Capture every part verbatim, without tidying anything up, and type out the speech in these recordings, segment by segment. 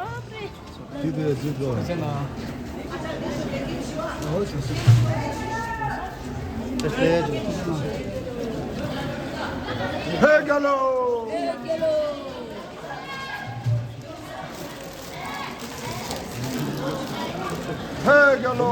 बाप रे। हे गेलो। हे गेलो।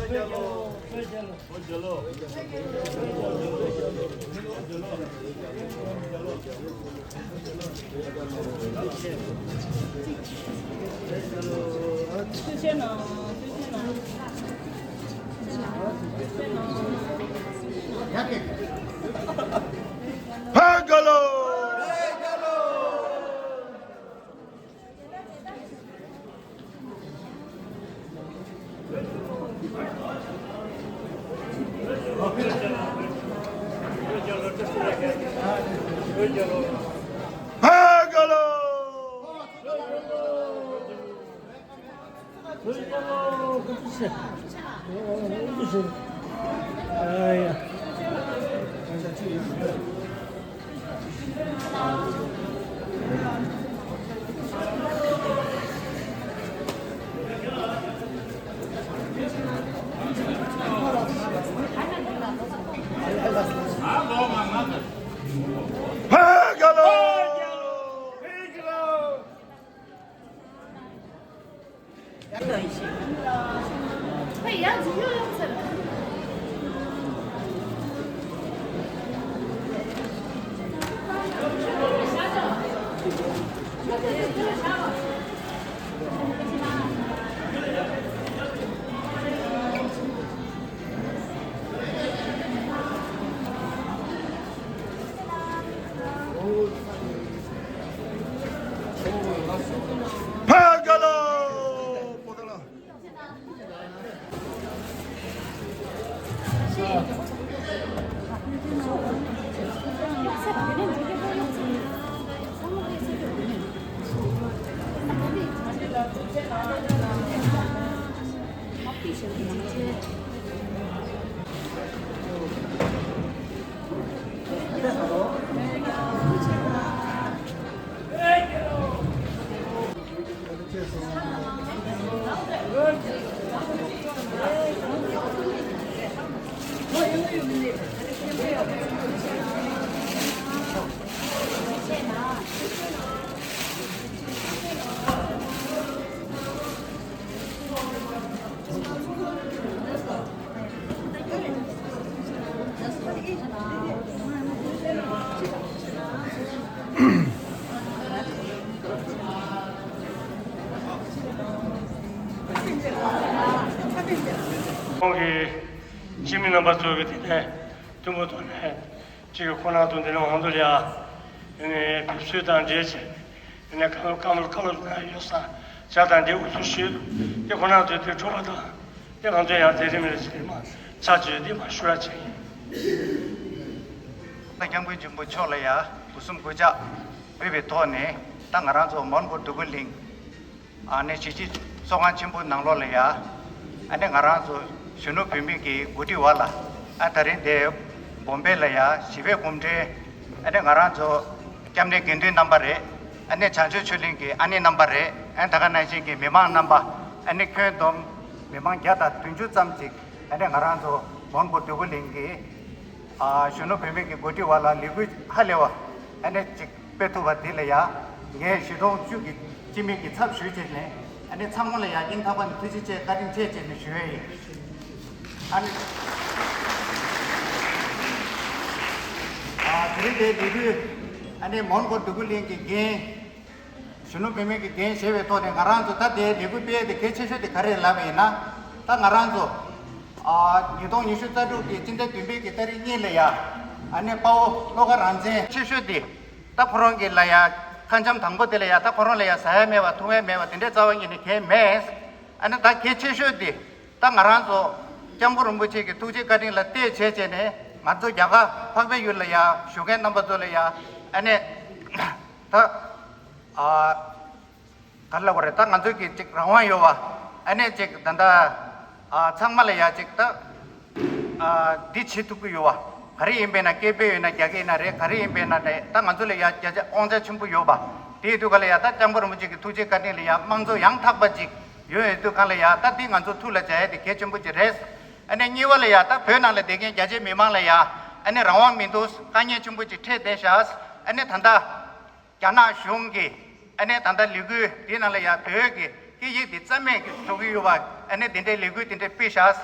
ཕ་ག་ལོ། ཕ་ག་ལོ། ཕ་ག་ལོ། ཕ་ག་ལོ། ཁོང་གིས་སྤྱི་མི་རྣམ་པ་ཚོ་གི་དེ་ནས་མཐུན་པོ་ཐོག་ནས་གཅིག་གི་ཁོ་ན་དང་དེ་ནས་ང་ཚོ་ལ་ཡ་ཡིན་ནས་བེད་སྤྱོད་དང་འབྲེལ་བྱས་ཡིན་ནས་བཀའ་སློབ་བཀའ་སློབ་བཀའ་སློབ་གནང་ཡོད་ས་ཇ་དང་དེ་འུ་ཚོ་ཞུས་དེ་ཁོ་ན་ཚོས་དེ་འཕྲོ་བ་དང་དེ་ང་ཚོ་ཡང་དེ་རིང་མི་རེ་ཞིག་མ་ཆ་བཅོས་དེ་མ་ཞུ་ར་བྱས་ཡིན། སྐྱབས་མགོན་ཆེན་པོ་མཆོག་ལ་ཡ་སྒོ་གསུམ་གུས་ཕྱག་འབུལ་བའི་ཐོག་ནས་ད་ང་རང་ཚོ་མོན་གྷོ་འདོད་རྒུ་གླིང་ཨ་ནི་གཞིས་བྱེས་ཚོགས་ཁང་ཆེན་པོ་ནང་ལོགས་ལ་ཡ་ཨ་ནི་ང་རང་ཚོ་གཞོན་ནུ་བུད་མེད་ཀྱི་འགོ་ཁྲིད་འོག་ལ་ཨ་ད་རིང་འདི་བོམ་བེ་ལ་ཡ་ཞི་བའི་གོམ་བགྲོད་ཨ་ནི་ང་རང་ཚོ་སྐྱབས་གནས་དགེ་འདུན་རྣམ་པ་རེད། ཨ་ནི་བྱང་ཆུབ་ཆོས་གླིང་གི་ཨ་ནེ་རྣམ་པ་རེད། ཨ་ནི་ད་ག་ནང་བཞིན་གྱི་མི་མང་རྣམ་པ་ཨ་ནི་ཁྱོན་བསྡོམས་མི་མང་བརྒྱ་དང་བདུན་ཅུ་ཙམ་ཅིག་ཨ་ནི་ང་རང་ཚོ་མོན་གྷོ་འདོད་རྒུ་གླིང་གི་ཨ་གཞོན་ནུ་བུད་མེད་ཀྱི་འགོ་ཁྲིད་འོག་ལ་ལས་འགུལ་ཧ་ལས་པ་ཨ་ནི་ཅིག་སྤེལ་ཐུབ་པ་དེ་ལ་ཡ་ངས་གཞིས་གྲོང་བཅུ་གི་སྤྱི་མི་གི་ཚབ་ཞུས་བྱས་ནས་ཨ་ནི་ཚང་མ་ལ་ཡ་སྙིང་ཐག་པ་ནས་ཐུགས་རྗེ་ཆེ་བཀའ་དྲིན་ཆེ་བྱས་ནས་ཞུ་ཡས་ཡིན། ཨ་ནི་ཨ་དེ་རིང་འདིའི་ལས་འགུལ་ཨ་ནི་མོན་གྷོ་འདོད་རྒུ་གླིང་གི་འགན་གཞོན་ནུ་བུད་མེད་ཀྱི་འགན་བཞེས་པའི་ཐོག་ནས་ང་རང་ཚོ་ད་ལྟའི་ལས་འགུལ་སྤེལ་ཡས་དེ་གལ་ཆེ་ཤོས་དེ་ག་རེ་ལབ་པ་ཡིན་ན། ད་ང་རང་ཚོ་ཨ་ཉིས་སྟོང་ཉི་ཤུ་རྩ་དྲུག་གི་སྤྱི་ཟླ་བདུན་པའི་གི་ཏ་རིག་གཉིས་ལ་ཡ་ཨ་ནི་དཔའ་བོ་བློ་དགའ་རང་བཙན་ཆེ་ཤོས་དེ་ད་ཁོ་རང་གི་ལ་ཡ་ཁ་འཆམ་དང་པོ་དེ་ལ་ཡ་ད་ཁོ་རང་ལ་ཡ་ཟ་ཡ་མེད་པ་འཐུང་ཡ་མེད་པ་དེ་འདྲའི་རྩ་བ་ཉིད་ནས་གང་ཡང་མེད། ཨ་ནི་ད་གལ་ཆེ་ཤོས་དེ་ད་ང་རང་ཚོ་སྐྱབས་མགོན་རིན་པོ་ཆེ་གི་ཐུགས་རྗེ་བཀའ་དྲིན་ལ་བརྟེན་བྱས་བྱས་ནས་ང་ཚོ་རྒྱ་གར་འཕགས་པའི་ཡུལ་ལ་ཡ་བཞུགས་མཁན་རྣམ་པ་ཚོ་ལ་ཡ་ཨ་ནི་ད་ཨ་ག་རེ་ལབ་དགོས་རེད། ད་ང་ཚོ་གི་ཅིག་རང་དབང་ཡོད་པ་ཨ་ནི་ཅིག་ད་ལྟ་ཨ་ཚང་མ་ལ་ཡ་ཅིག་ད་ཨ་འདི་བྱེད་ཐུབ་ཀྱི་ཡོད་པ། ག་རེ་ཡིན་པས་ན་སྐད་འབོད་ཡོད་ན་རྒྱག་གི་ཡིན་ན་རེད། ག་རེ་ཡིན་པས་ན་རེད། ད་ང་ཚོ་ལ་ཡ་བརྒྱ་ཆ་དབང་ཆ་ཆེན་པོ་ཡོད་པ། དེའི་དུས་ག་ལ་ཡ་ད་སྐྱབས་མགོན་རིན་པོ་ཆེ་གི་ཐུགས་རྗེ་བཀའ་དྲིན་ལ་ཡ་དམངས་གཙོ་ཡང་དག་པ་ཅིག་ཡོད་ཡོད་དུས་གང་ལ་ཡ་ད་འདི་ང་ཚོ་ཐུགས་ལ་འཇགས་ཡ་དེ་གལ་ཆེན་པོ་ཅིག་རེད། ཨ་ནི་གཉིས་པ་ལ་ཡ་ད་བོད་ནང་ལ་བསྡད་མཁན་རྒྱ་ཆེའི་མི་མང་ལ་ཡ་ཨ་ནི་རང་དབང་མི་འདུག་དཀའ་ངལ་ཆེན་པོ་ཅིག་འཕྲད་བསྡད་ཤག་ཨ་ནི་ད་ལྟ་རྒྱ་ནག་གཞུང་གིས་ཨ་ནི་ད་ལྟ་ལས་འགུལ་འདི་ནང་ལ་ཡ་བོད་ཀྱི་སྐད་ཡིག་འདི་རྩ་མེད་ཀྱི་བཟོ་གི་ཡོད་པ། ཨ་ནི་འདི་འདྲའི་ལས་འགུལ་འདི་འདྲ་སྤེལ་ཤག་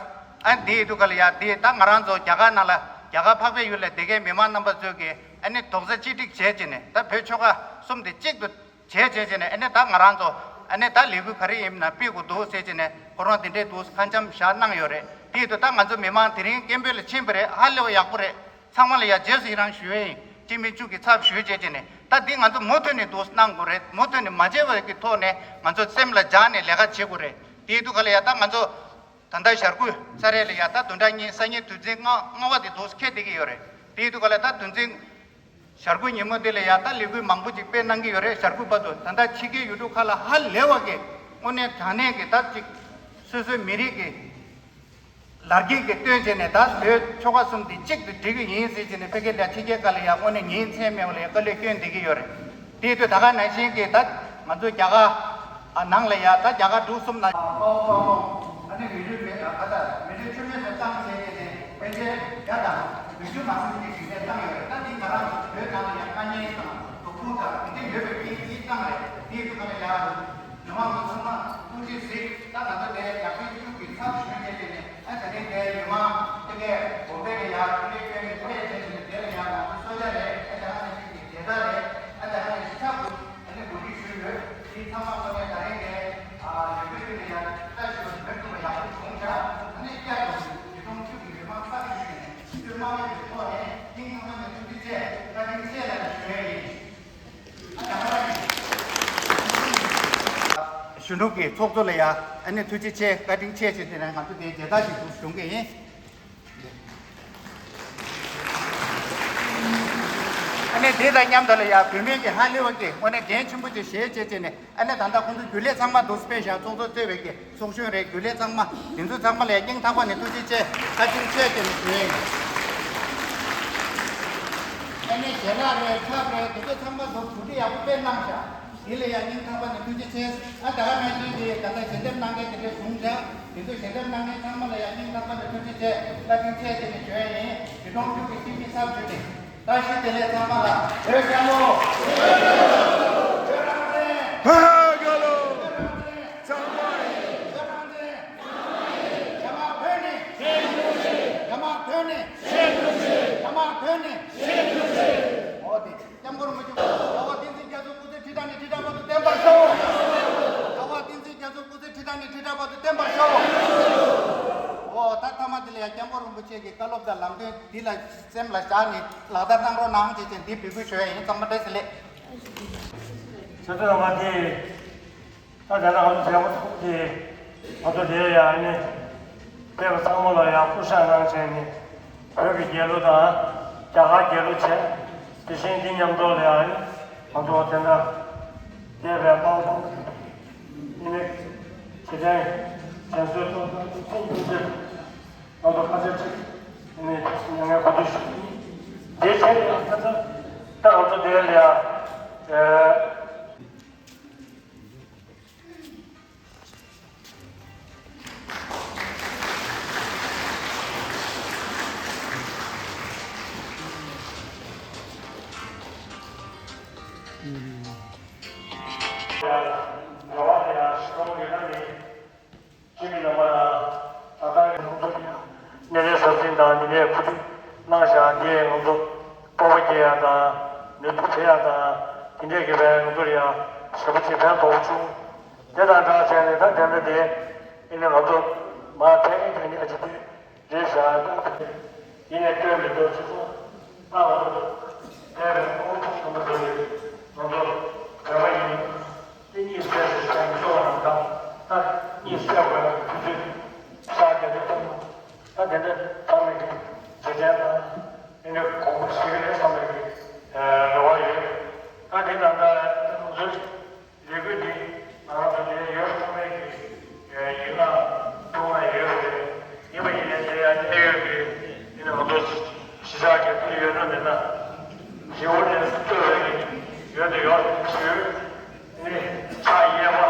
ཨ་འདི་ཡི་དུས་ག་ལ་ཡ་འདི་ད་ང་རང་ཚོ་རྒྱ་གར་ནང་ལ་རྒྱ་གར་འཕགས་པའི་ཡུལ་ལ་བསྡད་མཁན་མི་མང་རྣམ་པ་ཚོས་ཀྱི་ཨ་ནི་རྡོག་རྩ་གཅིག་སྒྲིལ་བྱས་བྱས་ནས་ད་བོད་ཆོལ་ཁ་གསུམ་དེ་གཅིག་ཏུ་བྱས་བྱས་བྱས་ནས་ཨ་ནི་ད་ང་རང་ཚོ་ཨ་ནི་ད་ལས་འགུལ་ག་རེ་ཡིན་ན་སྤེལ་དགོས་འདུག་ཟེར་བྱས་ནས་ཁོ་རང་དེ་འདྲས་འདུག་ཁ་འཆམ་བཞག་གནང་ཡོད་རེད། དེ་ཡི་དུས་ད་ང་ཚོ་མི་མང་དེ་རིང་སྐད་འབོད་ལ་ཕྱིན་པ་རེད། ཧ་ལས་པ་ཡག་པོ་རེད། ཚང་མ་ལ་ཡ་རྗེས་སུ་ཡི་རང་ཞུ་ཡས་ཡིན། གཅིག་མིན་གཅིག་གི་ཚབ་ཞུས་བྱས་བྱས་ནས་ད་འདི་ང་ཚོ་མུ་མཐུད་ནས་འདུག་གནང་དགོས་རེད། མུ་མཐུད་ནས་མ་བརྗེད་པ་གི་ཐོག་ནས་ང་ཚོ་སེམས་ལ་འཇགས་ནས་ལས་ཀ་བྱེད་དགོས་རེད། དེ་ཡི་དུས་ག་ལ་ཡ་ད་ང་ཚོ་ད་ལྟ་ཞྭ་སྐུད་ས་རེད་ལ་ཡ་ད་བདུན་ཕྲག་གཉིས་སང་ཉིན་དོན་ཚན་ལྔ་ལྔ་པ་དེ་འདུག་འཁེལ་བསྡད་ཀྱི་ཡོད་རེད། དེ་ཡི་དུས་ག་ལ་ད་དོན་ཚན་ཞྭ་སྐུད་ཉིན་མོ་དེ་ལ་ཡ་ད་ལས་འགུལ་མང་པོ་ཅིག་སྤེལ་གནང་གི་ཡོད་རེད། ཞྭ་སྐུད་བར་དུ་ད་ལྟ་ཕྱི་རྒྱལ་ཡུལ་གྲུ་ཁག་ལ་ཧ་ལས་པ་གི་དངོས་གནས་དྲང་གནས་ཀྱི་ད་ཅིག་སོ་སོའི་མི་རིགས་ཀྱི་ལར་རྒྱས་ཀྱི་སྟོན་བྱས་ནས་ད་བོད་ཆོལ་ཁ་གསུམ་འདི་གཅིག་ཏུ་སྒྲིལ་གྱི་ཡིན་ཟེར་བྱས་ནས་ཕ་གི་ལ་ཕྱི་རྒྱལ་ཁག་ལ་ཡང་དངོས་གནས་ཉིན་མཚན་མེད་པ་ལ་ཡང་དཀའ་ལས་བསྐྱོན་བསྡད་ཀྱི་ཡོད་རེད། དེ་དུས་ད་ག་ནང་བཞིན་གྱི་ད་ང་ཚོ་རྒྱ་གར་ཨ་ནང་ལ་ཡང་ད་རྒྱ་གར་འབྲུག་གསུམ་ན། ཨ་ནི་མི་ལུས་མེད་ཨ་ད་མི་ལུས་མཆོད་མེ་དུ་བཏང་བྱས་ཏེ་ནས་ཕན་ཆད་ཡ་དང་མི་རྒྱུ་མ་སེམས་ཀྱི་ཞིང་ལས་བཏང་ཡོད་རེད། ད་འདི་ང་རང་ཚོ་བོད་ནང་ལ་ཡང་དཀའ་ངལ་དང་སྡུག་ཕུག་དང་དེ་འདྲ་ཡོད་པའི་རྐྱེན་གྱིས་བཏང་རེད། དེ་དུས་ང་ལ་ཡང་། མི་མང་ཚོ་ཚང་མ་ཐུགས་རྗེ་གཟིགས། ད་ང་ཚོ་དེ་ཡར་རྒྱས་ཤུགས་ཀྱིས་ཚབ་ཞུས་བྱས་ཏེ་ནས་ཨ་དེ་རིང་དེ་མི་མང་དེ་གས་དགོན་པའི་ལ་ཡར་ཐུགས་རྗེ་བཀའ་དྲིན་ཆེ་ཞུས་ནས་དེ་ལ་ཡང་ང་ཚོ་གསོལ་ཇ་རེད། ཨ་དེ་ཧ་ནས་ཤུགས་ཀྱིས་དེ་ལྟ་རེད། ཨ་དེ་ཧ་ནས་ཤི་ཚགས་འདུག་ཨ་ནི་གོ་སྒྲིག་ཞུས་ཡོད། དེ་ཚང་མ་ཚོ་ནས་ད་རིང་དེ་ལས་འགུལ་དེ་ལ་ཡར་ལྟ་ཞུ་བ་མི་ཐུབ་པ་ཡག་པོ་བྱུང་བྱ། ཨ་ནི་བསྐྱར་དུ་ཡུལ་གྲོང་ཁྱུག་གི་མི་མང་ཚ་ཞུས་ནས་སྤྱི་འཐུས་དམངས་ཡོངས་ཀྱི་ཐོག་ནས་སྙིང་ཐག་པ་ནས་ཐུགས་རྗེ་ཆེ་བཀའ་དྲིན་ཆེ་ལ་ཞུ་ཡས་ཡིན། གཞོན་ནུ་གི་ཚོགས་གཙོ་ལ་ཡ་ཨ་ནི་ཐུགས་རྗེ་ཆེ་བཀའ་དྲིན་ཆེ་ཞེས་དེ་ནས་ང་ཚོ་དེའི་མཇལ་དར་ཞིག་ཏུ་ཞུ་གི་ཡིན། ཨ་ནི་དེ་དང་མཉམ་དུ་ལ་ཡ་བུད་མེད་ཀྱི་ཧ་ལས་པ་དེ་དངོས་གནས་འགན་ཆེན་པོ་ཅིག་བཞེས་བྱས་བྱས་ནས་ཨ་ནི་ད་ལྟ་ཁོང་ཚོ་རྒྱུན་ལས་ཚང་མ་འདུག་སྤེལ་བཞག་ཚོགས་གཙོ་གཙོས་པའི་གི་ཚོགས་གཞོན་རེད། རྒྱུན་ལས་ཚང་མ་དེ་ཚོ་ཚང་མ་ལ་ཡ་སྙིང་ཐག་པ་ནས་ཐུགས་རྗེ་ཆེ་བཀའ་དྲིན་ཆེ་ཞེས་ནས་ཞུ་ཡས་ཡིན། ཨ་ནི་ཞལ་ལག་རེད་ཁྲབ་རེད་དེ་ཚོ་ཚང་མ་ཚོ་གོ་སྒྲིག་ཡག་པོ་སྤེལ་གནང་ཤག་དེ་ལ་ཡང་སྙིང་ཐག་པ་ནས་ཐུགས་རྗེ་ཆེ། ཨ་ད་ག་ནང་བཞིན་གྱི་ད་ལྟ་ཞལ་འདེབས་གནང་མཁན་དེ་འདྲ་བྱུང་ཤག་དེ་ཚོ་ཞལ་འདེབས་གནང་མཁན་ཚང་མ་ལ་ཡང་སྙིང་ཐག་པ་ནས་ཐུགས་རྗེ་ཆེ་བཀའ་དྲིན་ཆེ་ཞེས་ནས་ཞུ་ཡས་ཡིན། རི་གྲོང་ཁྱུག་གི་སྤྱི་མི་ཚབ་ཞུས་ནས་བཀྲ་ཤིས་བདེ་ལེགས། ཚང་མ་ལ་བོད་རྒྱལ་ལོ། བོད་རང་བཙན། བོད་རྒྱལ་ལོ། བོད་རང་བཙན། ཚང་མ་ཡིན། བོད་རང་བཙན། རྒྱ་དམར་བོད་ནས། རྒྱ་དམར་བོད་ནས། རྒྱ་དམར་བོད་ནས། འོ་དེ། སྐྱབས་མགོན་རིན་པོ་ཆེ། ལྷ་དབང་བསྟན་འཛིན་རྒྱ་མཚོ་སྐུ་ཚེ་ཁྲི་ཕྲག་ནས་ཁྲི་ཕྲག་བར་དུ་བརྟན་པར་ཤོག་ལྷ་དབང་བསྟན་འཛིན་རྒྱ་མཚོ་སྐུ་ཚེ་ཁྲི་ཕྲག་ནས་ཁྲི་ཕྲག་བར་དུ་བརྟན་པར་ཤོག་འོ་ད་མཐའ་མ་དེ་ལ་ཡང་སྐྱབས་མགོན་རིན་པོ་ཆེ་གི་བཀའ་སློབ་དང་ལམ་སྟོན་འདི་ལ་སེམས་ལ་བཞག་ནས་ལག་བསྟར་གནང་རོགས་གནང་ཞེས་བྱས་འདི་འབོད་སྐུལ་ཞུ་ཡ་ཡིན། ཚང་མ་བཀྲ་ཤིས་བདེ་ལེགས། ཆེ་མཐོང་ཡོང་བ་དེ། ད་དེ་ལ་ང་ཚོ་མཛད་སྒོ་ཚོགས་ཏེ་ང་ཚོ་དེ་ཡང་ནི་བོད་པ་ཚང་མ་ལ་ཡང་སྐུ་བཞེངས་གནང་བྱས་ནས་བོད་ཀྱི་རྒྱལ་གླུ་དང་རྒྱ་གར་རྒྱལ་གླུ་བྱས། དེ་བཞིན་འདི་མཉམ་དུ་ལ་ཡང་ནི་ང་ཚོ་དེ་འདྲ་བསྡད་པའི་དཔའ་བོ་ཨ་ནི་དེ་དྲན་དྲན་གསོའི་ཐོག་ཏུ་ཁོང་ཐུགས་རྗེ་ང་ཚོ་ཁ་ཤས་ཅིག་ཨ་ནི་མྱ་ངན་གུས་འདུད་ཞུ། དེ་བྱས་ནས་ཡང་ཁ་ཚ་ད་ང་ཚོ་དེ་ལ་ཡང་། སྤྱི་མི་རྣམ་པ་ལ་ད་ལྟ་ང་ཚོ་ཡང་སྣེ་ལེན་ཟབ་སྦྱོང་དང་ཉིན་རེའི་གོ་སྒྲིག་གནང་བཞག་འདིས་ང་ཚོ་སྤོབས་པ་སྐྱེ་ཡག་དང་ནུས་སྟོབས་འཕེལ་ཡག་དང་དེ་འདྲས་ཀྱི་བས་ང་ཚོར་ཡང་ཞེ་པོ་ཅིག་ཕན་ཐོགས་བྱུང་། དེ་དང་སྦྲགས་བྱས་ནས་ད་དེ་འདྲ་དེ་ཨ་ནི་ང་ཚོ་མར་ཕན་ཡག་ཕན་ཡག་ཅིག་དེ་རེད་བཞག་ཡིན་ནའི་སྐྱོན་མི་འདུག་སྤྱི་ཚོགས་ད་ང་ཚོ་འདས་པའི་དཔའ་བོ་ཆེན་པོ་ཚོ་ཡིས་ང་ཚོ་བོད་པ་ཡིན། དེ་གཉིས་བསྲེས་སུ་བྱས་ནས་སྐྱོ་བ་རང་དང་ད་གཉིས་བསྲེས་དགོས་ན་དུས་ཚོད་ཤར་རྒྱ་མཚོ་ཐུབ་ད་དེ་འདྲ་ཚང་མས་ཀྱི་རྗེས་དྲན་དང་དེ་འདྲ་གོང་བུ་ཞིག་རེད་བསམ་པའི་ཀྱི་རེ་བ་ཡོད། ད་དེ་དང་ད་ང་ཚོའི་ལས་འགུལ་འདི་ང་རང་ཚོ་འདིར་ཡོད་ཚང་མས་ཀྱི་ཡིད་ལ་ཐུགས་ལ་ཡོད་རེད། ཡིན་པ་ཡིན་ནའི་དེ་ཡང་གནད་ཡོད་ཀྱི་ཡིན་ན་ང་ཚོ་གཞིས་ཆགས་ཀྱི་ཕུལ་ཡོད་ན་མེད་ན་ཞི་བོ་ནས་ལྟོས་པའི་ཡོད་དུ་ཡོད་ཞུ་ནི་ཕྱག་གཡས་པ།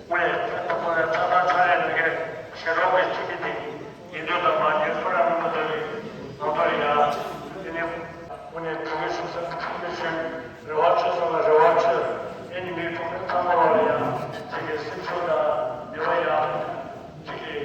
དངོས་ཡོད་ཚན་པ་ཚོ་ལ་ཕྱག་ཐག་ཕྱག་ལས་གནང་མཁན་ཞལ་གྲོགས་ཀྱི་སྤྱི་མི་དེ་ཡིན་དུས་དང་མ་ཉེས་ཚོ་རང་མི་ཚོ་ཡིན་ང་ཚོ་ལ་ཡང་དེ་ནི་དངོས་གནས་གྲོས་མོལ་ཞུ་ས་གྲོས་མོལ་ཞུ། རེ་བ་བཅོལ་ས་ལ་རེ་བ་བཅོལ། ཨེ་ནི་མི་གྲོངས་མཁན་ཚང་མ་ལ་ཡང་ཅིག་གི་སེམས་ཤུགས་དང་ནུས་པ་ཡང་ཅིག་གི་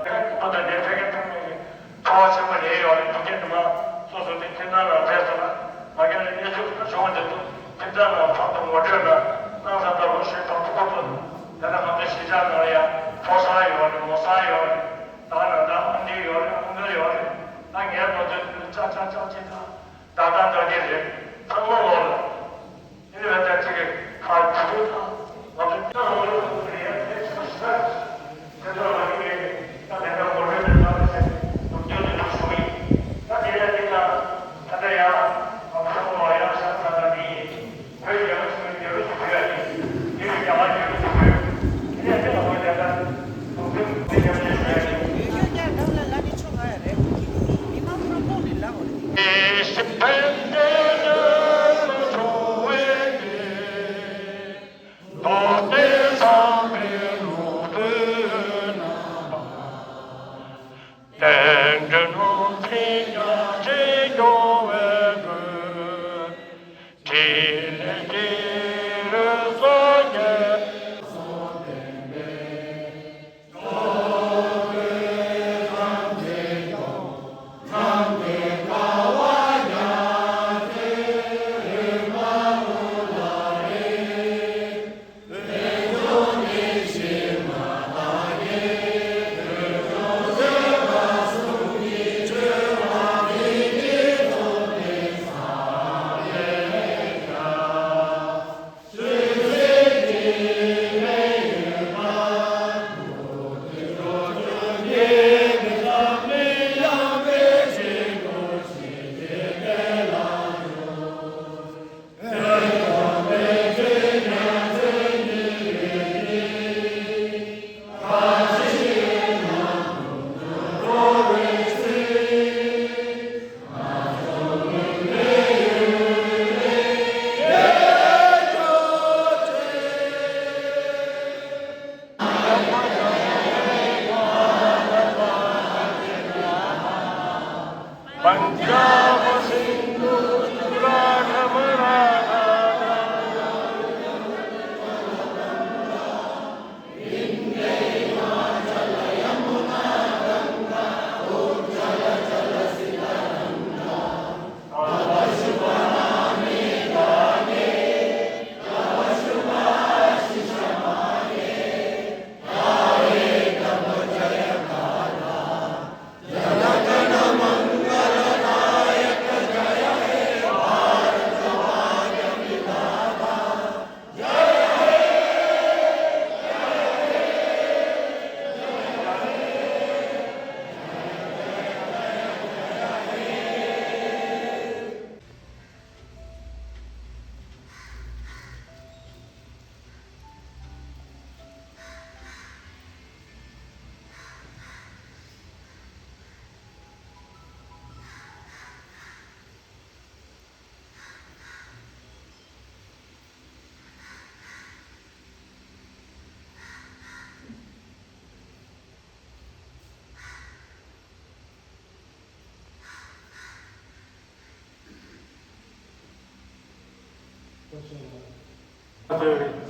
དེ་ག་ཉིན་མོ་དང་ལྡན་ཕ་གིར་ཐུག་མཁན་གྱི་ཚོར་བ་ཆེན་པོ་རེད་ཡོད་རེད། དེ་གའི་ཉི་མ་སོ་སོ་དེ་ཁྱིམ་ཚང་ནང་ཕེབས་སོང་ན། མ་གི་ལ་གནས་ཚུལ་བྱུང་བ་དེ་ཚོ་ཁྱིམ་ཚང་ནང་ཕར་དུ་ངོ་སྤྲོད་དང་གནང་ས་དང་ལོ་ཤས་དང་ཐུག་པ་དང་། དེ་ལ་ང་ཚོའི་གཞིས་ཆགས་ནང་ལ་ཡང་ཕོ་གསར་ཡོད་རེད། མོ་གསར་ཡོད་རེད། ད་ནང་ད་ཨང་འདྲེ་ཡོད་རེད། ཨང་དཀར་ཡོད་རེད། ད་ངའི་ལོ་ཚོད་ཅག་ཅག་ཅག་ཅིག་ད་ད་ད་འདྲ་གི་རེད། ཚང་མ་ལོ་ལ། དེ་ནི་བས་ད་ཅིག་གི་ཕར་དུ་དང་ང་ཚོ་ཀྱང་ལོ་ལ་ཐུག་རེད། ཡང་དེ་ཆུ་ཤ་དེ་ཚོ་ལ་ཡིན་ནས་ད་ལས་ཀ་འགོ་ཁྲིད་དེ་ལ་ཟེར་ནས་ལོ་རྒྱུས་དེ་ཚོ་ཞུ་གི་ཡིན། ད་དེ་ཡང་དེ་ད་ད་ལྟ་ཡང་ང་ཚོ་ལ་ཡང་ཤ་ཚ་ད་དེ་ཡིན། བོད་རྒྱལ་ཁབ་ཆེན་པོའི་རྒྱལ་གཞུང་བོད་ཡ་ཡིན། དེ་ཡང་རྒྱ་གར་རྒྱལ་གཞུང་བོད། དེ་ནས་དེ་ལ་བོད་རྒྱལ་ཁབ་སྲུང་སྐྱོབ་དེ་ཉམས་ལེན་ཞུ་ཡ་ཡིན། ཡོད་ཀྱང་ཀྱང་ནང་ལ་ལ་ནི་ཆོ་ག་ཡ་རེད། མི་མང་ཁོ་རང་ཕོག་ནས་ལ་འོ་རེད།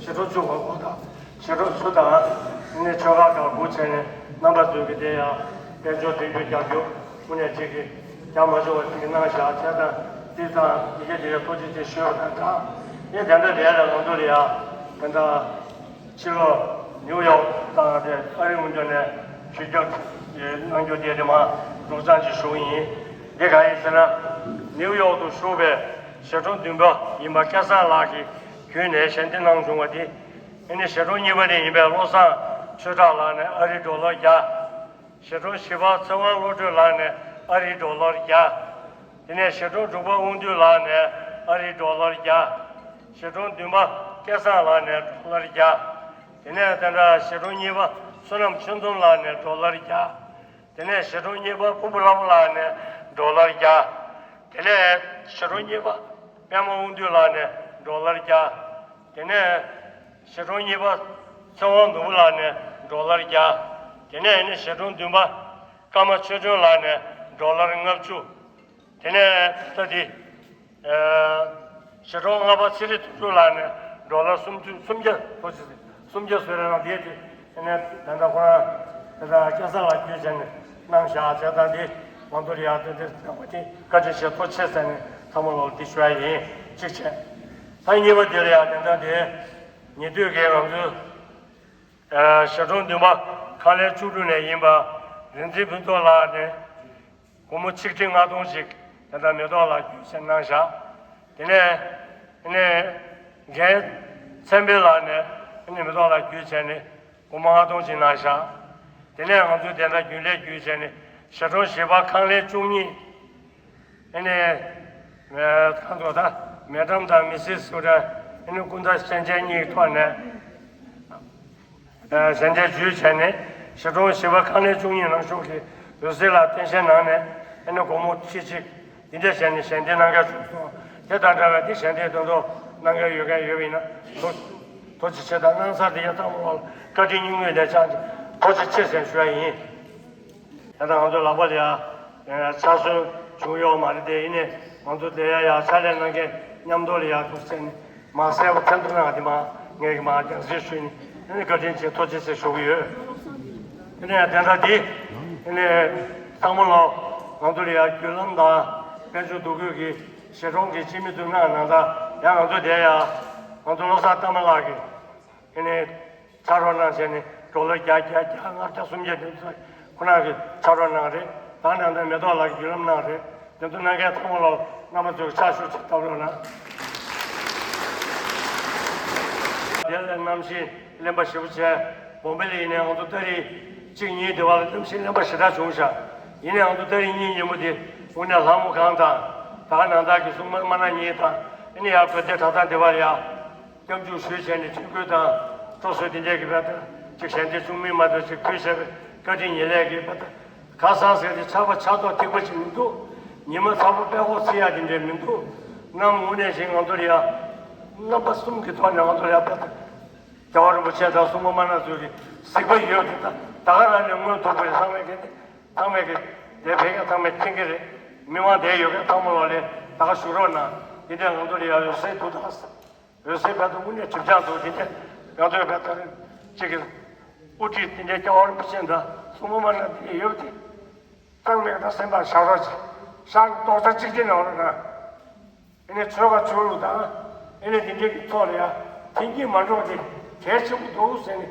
ཞི་ཁྲོ་བཅུ་པ་པོ་དང་ཞི་ཁྲོ་ཚུ་དང་ནི་ཆོ་ག་དང་སྒུག་བྱས་ནས་རྣམ་པ་ཚོས་ཀྱི་དེ་ཡང་དཔལ་འབྱོར་དེ་རྒྱུ་རྒྱབ་རྒྱུ་དངོས་གནས་ཅིག་གི་རྒྱ་མ་ཆོག་པ་ཅིག་གི་གནང་བཞག་བྱས་དང་དེ་དང་ཡི་གེ་དེ་ཡང་ཐུགས་རྗེ་ཆེ་ཞུ་བ་དང་། ཡིན་དེ་འདྲ་རེད་ལ་ང་ཚོ་ལ་ཡང་དེ་འདྲ། ཕྱི་ལོགས་ནིའུ་ཡོག་དང་དེ་ཨ་རི་དབུས་གཞུང་ནས་ཞུ་སྐྱོབ་གནང་རྒྱུ་དེ་དེ་མ་འགྲོ་ཙམ་ཅིག་ཞུ་གི་ཡིན། འདི་གང་ཡིན་ཟེར་ན། ནིའུ་ཡོག་ཏུ་བཞུགས་པའི་ཞི་ཁྲོ་བདུན་པ་ཡིན་པ་སྐལ་བཟང་ལགས་ཀྱིས་བརྒྱུད་ནས་ཞལ་འདེབས་གནང་བྱུང་བ་དེ། ཨ་ནི་ཞི་ཁྲོ་གཉིས་པ་དེ་ཡིན་པའི་བློ་བཟང་ཆོས་གྲགས་ལགས་ནས་ཨ་རིའི་ཌོ་ལར་བརྒྱ། ཞི་ཁྲོ་བཞི་པ་ཚེ་དབང་བློ་གྲོས་ལགས་ནས་ཨ་རིའི་ཌོ་ལར་བརྒྱ། དེ་ནས་ཞི་ཁྲོ་དྲུག་པ་དབང་འདུས་ལགས་ནས་ཨ་རིའི་ཌོ་ལར་བརྒྱ། ཞི་ཁྲོ་བདུན་པ་སྐལ་བཟང་ལགས་ནས་ཌོ་ལར་བརྒྱ། དེ་ནས་དེ་འདྲ་ཞི་ཁྲོ་གཉིས་པ་བསོད་ནམས་ཆོས་འཛོམས་ལགས་ནས་ཌོ་ལར་བརྒྱ། དེ་ནས་ཞི་ཁྲོ་གཉིས་པ་ཕུར་བུ་ལྷ་མོ་ལགས་ནས་ཌོ་ལར་བརྒྱ། དེ་ནས་ཞི་ཁྲོ་གཉིས་པ་པད་མ་དབང་འདུས་ལགས་ནས་ཌོ་ལར་བརྒྱ། དེ་ནས་ཞི་ཁྲོ་གཉིས་པ་ཚེ་དབང་ནོར་བུ་ལགས་ནས་ཌོ་ལར་བརྒྱ། དེ་ནས་ནི་ཞི་ཁྲོ་བདུན་པ་ཀརྨ་ཆོས་སྒྲོན་ལགས་ནས་ཌོ་ལར་ལྔ་བཅུ། དེ་ནས་ད་དེ། ཨ། ཞི་ཁྲོ་ལྔ་པ་ཚེ་རིང་དོན་གྲུབ་ལགས་ནས་ཌོ་ལར་སུམ་ཅུ་སུམ་བརྒྱ་ཐོ་ཅི་སུམ་བརྒྱ་བཟོས་རེད་ལ་དེ་དེ་ནས་ད་ལྟ་ཁོ་རང་ དེ་དག་སྐལ་བཟང་ལགས་བརྒྱུད་བྱས་ནས་གནང་བཞག་བྱས་ཙང་འདི་ང་ཚོ་ལ་ཡང་དེ་འདྲ་གནང་བ་དེ་བཀའ་དྲིན་ཆེ་ཐུགས་རྗེ་ཆེ་ཟེར་ནས་ཚང་མ་ལོག་འདི་ཞུ་ཡ་ཡིན། གཅིག་བྱས། ད་གཉིས་པ་དེ་ལ་ཡང་དེ་འདྲ་དེ་ཉེ་དུས་ཀྱི་ང་ཚོའི་ཨ་ཞབས་དྲུང་བདུན་པ་ཁང་ལས་བཅུ་དྲུག་ནས་ཡིན་པ་རིག་འཛིན་ཕུན་ཚོགས་ལགས་ནས་སྒོར་མོ་ཆིག་ཁྲི་ལྔ་སྟོང་ཞིག་དེ་ལྟར་མེ་ཏོག་ལགས་བརྒྱུད་བྱས་གནང་བཞག་དེ་ནས་ཨ་ནི་རྒན་ཚེ་འཕེལ་ལགས་ནས་ཨ་ནི་མེ་ཏོག་ལགས་བརྒྱུད་བྱས་ནས་སྒོར་མོ་ལྔ་སྟོང་ཞིག་གནང་བཞག་དེ་ནས་ང་ཚོས་དེ་འདྲ་རྒྱུན་ལས་བརྒྱུད་བྱས་ནས་ཞབས་དྲུང་བཞི་པ་ཁང་ལས་བཅུ་གཉིས། ཨ་ནི་ཨ་ཁང་ཚོ་ད་མེ་ཌམ་དང་མི་སིས་སུ་ད་ཨ་ནི་སྐུ་ཟླ་གཞན་ཆེན་གཉིས་ཐོག་ནས་ཨ་གཞན་ཆེན་བརྒྱུད་བྱས་ནས་ཞབས་དྲུང་བཞི་པ་ཁང་ལས་བཅུ་གཉིས་ནང་ཞུགས་ཀྱི་འོད་ཟེར་ལགས་རྟེན་གཞིའི་ནང་ནས་ཨ་ནི་སྒོར་མོ་ཁྲི་གཅིག་འདི་འདྲ་བྱས་ནས་ཞལ་འདེབས་གནང་མཁན་བྱུང་སོང་། དེ་དང་འདྲ་བའི་དེ་ཞལ་འདེབས་དོན་དུ་གནང་མཁན་ཡོད་མཁན་ཡོད་པ་ཡིན་ན་ཐུགས་ཐུགས་རྗེ་ཆེ་དང་གནང་ས་དེ་ཡང་ཚང་མ་ལ་བཀའ་དྲིན་སྙིང་དབུས་ནས་བཅངས་ཏེ་ཐུགས་རྗེ་ཆེ་ཟེར་ཞུ་ཡ་ཡིན། ད་ལྟ་ང་ཚོ་ལག་པ་ལ་ཡ་ཆག་སོན་བྱུང་ཡོད་མ་རེད་དེ་ཡིན་ནའི་ང་ཚོ་དེ་ཡ་ཡ་ཕྱག་ལས་གནང་མཁན་མཉམ་དུ་ལ་ཡ་ཐུགས་སེམས་མ་གསལ་པོ་ཐེམ་ཐུབ་ན་དེ་མ་ངས་ཀྱི་མ་རྒྱང་སྲིང་ཞུས་ནས་ཨ་ནི་བཀའ་དྲིན་ཆེ་ཐུགས་རྗེ་ཆེ་ཞུ་གི་ཡོད། ཨ་ནི་དེ་འདྲ་དེ་ཨ་ནི་ཚང་མ་ལོ་ང་ཚོ་ལ་ཡ་བརྒྱུད་ལམ་དང་དཔལ་འབྱོར་འདུ་འགོད་ཀྱི་གཞིས་གྲོང་གི་སྤྱི་མི་ཚོའི་ནང་ནང་ད་ཡ་ང་ཚོ་དེ་ཡ་ང་ཚོ་བློ་བཟང་ལྟ་མ་ལགས་ཀྱི་ཨ་ནི་ཕྱག་རོགས་གནང་བྱས་ནས་ཌོ་ལར་བརྒྱ་བརྒྱ་བརྒྱ་ལྔ་བརྒྱ་སུམ་བརྒྱ་དེ་ཚོ་ཁོ་རང་གིས་ཕྱག་རོགས་གནང་རེད། ད་ནང་ད་མེ་ཏོག་ལགས་ཀྱིས་བརྒྱུད་ལམ་གནང་རེད། དེ་ཚོ་གནང་མཁན་ཚང་མ་ལ་རྣམ་པ་ཚོས་ཕྱག་ཤུགས་ཆེ་བཏབ་རོགས་གནང་། དེ་ལ་གནམ་གཤིས་རླན་པ་ཞེ་པོ་བྱས་བོམ་བེ་ལ་ཡིན་ནའི་ང་ཚོ་ཏ་རིག་གཅིག་གཉིས་དེ་བར་ལ་གནམ་གཤིས་རླན་པ་ཞེ་དྲག་བྱུང་ཤག་ཡིན་ནའི་ང་ཚོ་ཏ་རིག་གཉིས་ཉིན་མོ་དེ་དངོས་གནས་ལྷ་མོ་གང་དང་ད་ག་ནང་བདག་གི་སྲུང་མ་མ་ན་གཉིས་དང་ཨ་ནི་ཡར་དགོན་སྡེ་གྲྭ་ཚང་དེ་བར་ཡ། སྐྱབས་འཇུག་ཞུས་བྱས་ནས་ཆོས་གོས་དང་སྤྲོ་གསོལ་དེ་འདྲས་ཀྱི་བར་དུ་ཅིག་ཞལ་འདེབས་བྱུང་མིན་མ་གཏོགས་ཅིག་ཕུལ་བྱས་པའི་བཀའ་དྲིན་ཡིན་ལས་ཀྱི་བར་དུ་ཁ་སང་ཟེར་ཏེ་ཆར་པ་ཆར་ཐོག་ཐིགས་པ་ཅིག་མི་འདུག་ཉི་མ་ཚ་པོ་དཔྲལ་ཁོག་ཚིག་ཡག་དེ་འདྲས་མི་འདུག་གནམ་དངོས་གནས་བཞིན་ང་ཚོར་ཡ་རྣམ་པ་གསུམ་གྱི་ཐོག་ནས་ང་ཚོར་ཡ་བར་དུ་རྒྱལ་བ་རིན་པོ་ཆེ་དང་སྲུང་མ་མ་ན་ཚོས་ཀྱི་གཟིགས་པ་ཡོད་དེ་ད་ད་ག་རང་ནས་མངོན་ཐུབ་པ་རེད། ཚང་མས་ཀྱི་ཚང་མས་ཀྱི་དེ་ཕན་མཁན་ཚང་མས་མཁྱེན་གྱི་རེད། མི་མང་དེ་ཡོད་མཁན་ཚང་མ་ལོག་ལས་ད་ག་བཞུགས་རོགས་གནང་། དེ་འདྲས་ང་ཚོར་ཡ་འོད་ཟེར་ཐུགས་དང་། འོད་ཟེར་བལ་དུ་དངོས་གནས་གྲིབ་ཆགས་འདུག་དེ་ནས་ང་ཚོའི་བལ་དུ་གཅིག་གི་དབུ་ཁྲིད་དེ་འདྲའི་སྐྱབས་མགོན་རིན་པོ་ཆེ་འདྲ་སྲུང་མ་མ་ན་དེ་ཡོད་དེ། གཙང་མའི་ད་སེམས་པ་བཞག་རོགས་བྱེད། ཤག་རྡོག་རྩ་གཅིག་སྒྲིལ་ནང་རོགས་གནང་། ཨེ་ནས་ཆོལ་ཁ་ཆོས་ལུགས་དང་ཨེ་ནས་དེ་འདྲའི་གི་ཐོག་ལ་ཡང་འཐེན་འཁྱེར་མ་འགྲོ་དེ་གལ་ཆེན་པོ་འདུག་ཟེར་ནས།